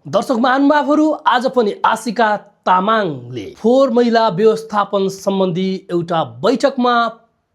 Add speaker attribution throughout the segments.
Speaker 1: दर्शक महानुभावहरू, आज पनि आशिका तामाङले फोहोर मैला व्यवस्थापन सम्बन्धी एउटा बैठकमा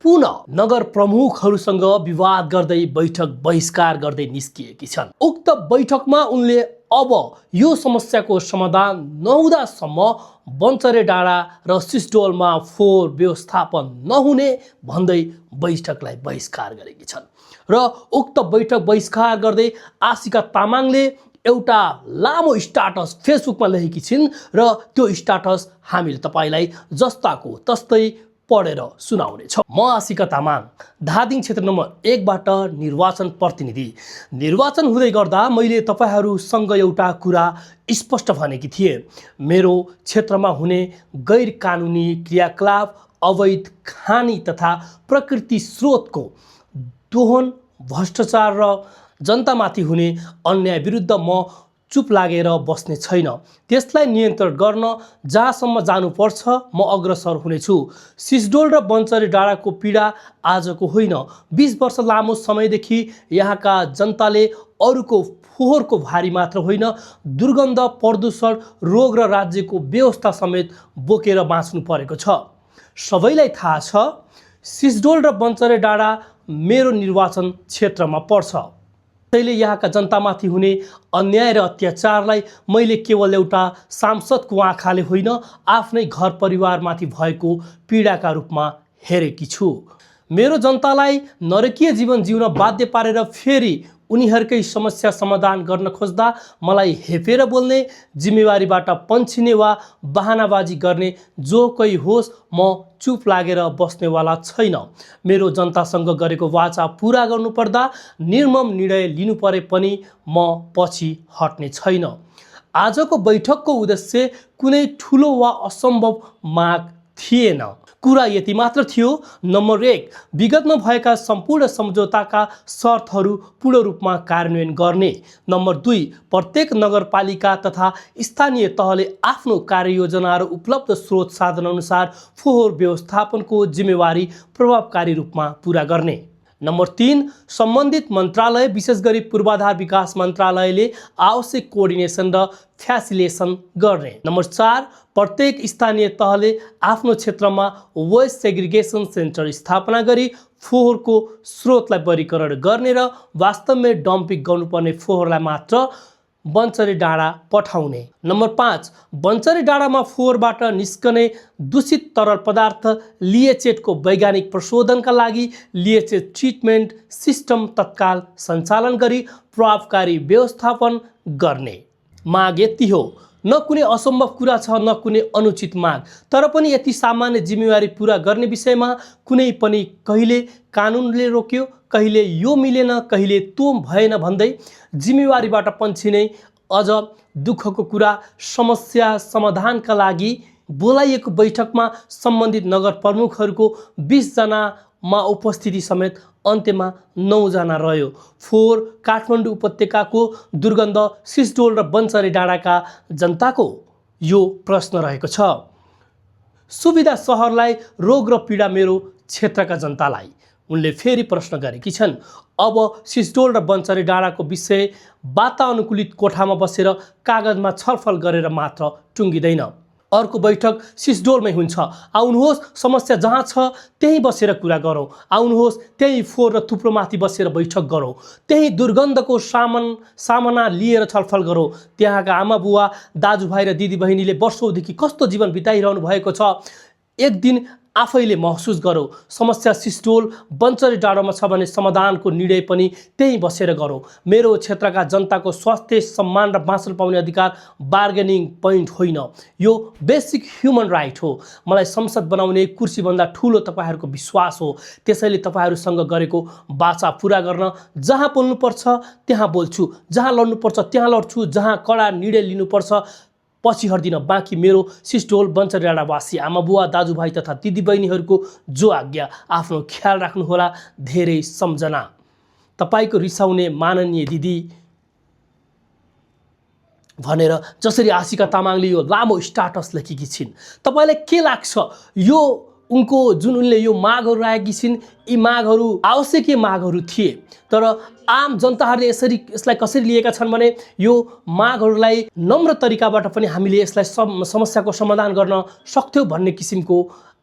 Speaker 1: पुनः नगर प्रमुखहरूसँग विवाद गर्दै बैठक बहिष्कार गर्दै निस्किएकी छन्। उक्त बैठकमा उनले अब यो समस्याको समाधान नहुँदासम्म बन्चरे डाँडा र सिस्डोलमा फोहोर व्यवस्थापन नहुने भन्दै बैठकलाई बहिष्कार गरेकी छन्। र उक्त बैठक बहिष्कार गर्दै आशिका तामाङले एउटा लामो स्टाटस फेसबुकमा लेखेकी छिन् र त्यो स्टाटस हामीले तपाईलाई जस्ताको तस्तै पढेर सुनाउने छौं। म आशिका तामाङ, धादिङ क्षेत्र नम्बर 1 बाट निर्वाचन प्रतिनिधि। निर्वाचन हुँदै गर्दा मैले तपाईहरुसँग एउटा कुरा स्पष्ट भनेकी थिए। मेरो क्षेत्रमा हुने गैर कानुनी क्रियाकलाप, अवैध खानी तथा प्रकृति स्रोतको दोहन, भ्रष्टाचार र जनतामाथि हुने अन्याय विरुद्ध म चुप लागेर बस्ने छैन। त्यसलाई नियन्त्रण गर्न जहाँसम्म जानुपर्छ म अग्रसर हुनेछु। सिस्डोल र बन्चरे डाँडाको पीडा आजको होइन, 20 वर्ष लामो समयदेखि यहाँका जनताले अरूको फोहोरको भारी मात्र होइन, दुर्गन्ध, प्रदूषण, रोग र राज्यको व्यवस्था समेत बोकेर बाँच्नु परेको छ। सबैलाई थाहा छ, सिस्डोल र बन्चरे डाँडा मेरो निर्वाचन क्षेत्रमा पर्छ। त्यसैले यहाँका जनतामाथि हुने अन्याय र अत्याचारलाई मैले केवल एउटा सांसदको आँखाले होइन, आफ्नै घर परिवारमाथि भएको पीडाका रूपमा हेरेकी छु। मेरो जनतालाई नरकीय जीवन जिउन बाध्य पारेर फेरि उनीहरूकै समस्या समाधान गर्न खोज्दा मलाई हेपेर बोल्ने, जिम्मेवारीबाट पन्छिने वा बहानाबाजी गर्ने जो कोही होस्, म चुप लागेर बस्नेवाला छैन। मेरो जनतासँग गरेको वाचा पूरा गर्नुपर्दा निर्मम निर्णय लिनु परे पनि म पछि हट्ने छैन। आजको बैठकको उद्देश्य कुनै ठुलो वा असम्भव माग थिएन। कुरा यति मात्र थियो, नम्बर 1, विगतमा भएका सम्पूर्ण सम्झौताका शर्तहरू पूर्ण रूपमा कार्यान्वयन गर्ने। नम्बर 2, प्रत्येक नगरपालिका तथा स्थानीय तहले आफ्नो कार्ययोजना र उपलब्ध स्रोत साधन अनुसार फोहोर व्यवस्थापनको जिम्मेवारी प्रभावकारी रूपमा पूरा गर्ने। नम्बर 3, सम्बन्धित मन्त्रालय विशेष गरी पूर्वाधार विकास मन्त्रालयले आवश्यक कोअर्डिनेसन र फ्यासिलिटेसन गर्ने। नम्बर 4, प्रत्येक स्थानीय तहले आफ्नो क्षेत्रमा वेस्ट सेग्रिगेसन सेन्टर स्थापना गरी फोहोरको स्रोतलाई वर्गीकरण गर्ने र वास्तवमै डम्पिङ गर्नुपर्ने फोहोरलाई मात्र बन्चरे डाँडा पठाउने। नम्बर 5, बन्चरे डाँडामा फोहोरबाट निस्कने दूषित तरल पदार्थ लिएचेटको वैज्ञानिक प्रशोधनका लागि लिएचेट ट्रिटमेन्ट सिस्टम तत्काल सञ्चालन गरी प्रभावकारी व्यवस्थापन गर्ने। माग यति हो, न कुनै असम्भव कुरा छ, न कुनै अनुचित माग, तर पनि यति सामान्य जिम्मेवारी पूरा गर्ने विषयमा कुनै पनि कहिले कानुनले रोक्यो, कहिले यो मिलेन, कहिले त्यो भएन भन्दै जिम्मेवारीबाट पन्छिने। अझ दुःखको कुरा, समस्या समाधानका लागि बोलाइएको बैठकमा सम्बन्धित नगर प्रमुखहरूको 20 जनामा उपस्थिति समेत अन्त्यमा 9 जना रह्यो। फोहोर काठमाडौँ उपत्यकाको दुर्गन्ध, सिस्डोल र बन्चरे डाँडाका जनताको यो प्रश्न रहेको छ। सुविधा सहरलाई, रोग र पीडा मेरो क्षेत्रका जनतालाई। उनले फेरि प्रश्न गरेकी छन्, अब सिस्डोल र बन्चरे डाँडाको विषय वातानुकूलित कोठामा बसेर कागजमा छलफल गरेर मात्र टुङ्गिँदैन। अर्को बैठक सिस्डोलमै हुन्छ। आउनुहोस्, समस्या जहाँ छ त्यहीँ बसेर कुरा गरौँ। आउनुहोस्, त्यही फोहोर र थुप्रोमाथि बसेर बैठक गरौँ। त्यही दुर्गन्धको सामना लिएर छलफल गरौँ। त्यहाँका आमा बुवा, दाजुभाइ र दिदीबहिनीले वर्षौँदेखि कस्तो जीवन बिताइरहनु भएको छ, एक दिन आफैले महसुस गरौँ। समस्या सिस्डोल बन्चरे डाँडामा छ भने समाधानको निर्णय पनि त्यहीँ बसेर गरौँ। मेरो क्षेत्रका जनताको स्वास्थ्य, सम्मान र बाँच्न पाउने अधिकार बार्गेनिङ पोइन्ट होइन, यो बेसिक ह्युमन राइट हो। मलाई संसद बनाउने कुर्सीभन्दा ठुलो तपाईहरूको विश्वास हो। त्यसैले तपाईहरूसँग गरेको वाचा पूरा गर्न जहाँ बोल्नुपर्छ त्यहाँ बोल्छु, जहाँ लड्नुपर्छ त्यहाँ लड्छु, जहाँ कडा निर्णय लिनुपर्छ पछि हट्दिन। बाँकी मेरो सिस्डोल बन्चरे डाँडावासी आमा बुवा, दाजुभाइ तथा दिदीबहिनीहरूको जो आज्ञा। आफ्नो ख्याल राख्नुहोला। धेरै सम्झना, तपाईको रिसाउने माननीय दिदी भनेर जसरी आशिका तामाङले यो लामो स्टाटस लेखेकी छिन्। तपाईलाई के लाग्छ, यो उनको जुन उनले यो मागहरू राखेकी छिन् यी मागहरू आवश्यकीय मागहरू थिए, तर आम जनताहरूले यसलाई कसरी लिएका छन् भने यो मागहरूलाई नम्र तरिकाबाट पनि हामीले यसलाई समस्याको समाधान गर्न सक्थ्यौँ भन्ने किसिमको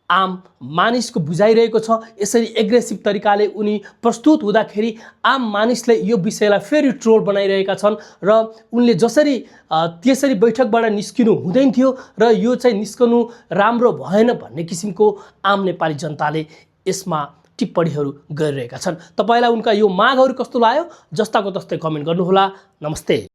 Speaker 1: आम मानिसको बुझाइरहेको छ। यसरी एग्रेसिभ तरिकाले उनी प्रस्तुत हुँदाखेरि आम मानिसले यो विषयलाई फेरि ट्रोल बनाइरहेका छन् र उनले जसरी त्यसरी बैठकबाट निस्किनु हुँदैन थियो र यो चाहिँ निस्कनु राम्रो भएन भन्ने किसिमको आम नेपाली जनताले यसमा टिप्पणीहरू गरिरहेका छन्। तपाईलाई उनका यो मागहरू कस्तो लाग्यो? जस्ताको तस्तै कमेन्ट गर्नुहोला। नमस्ते।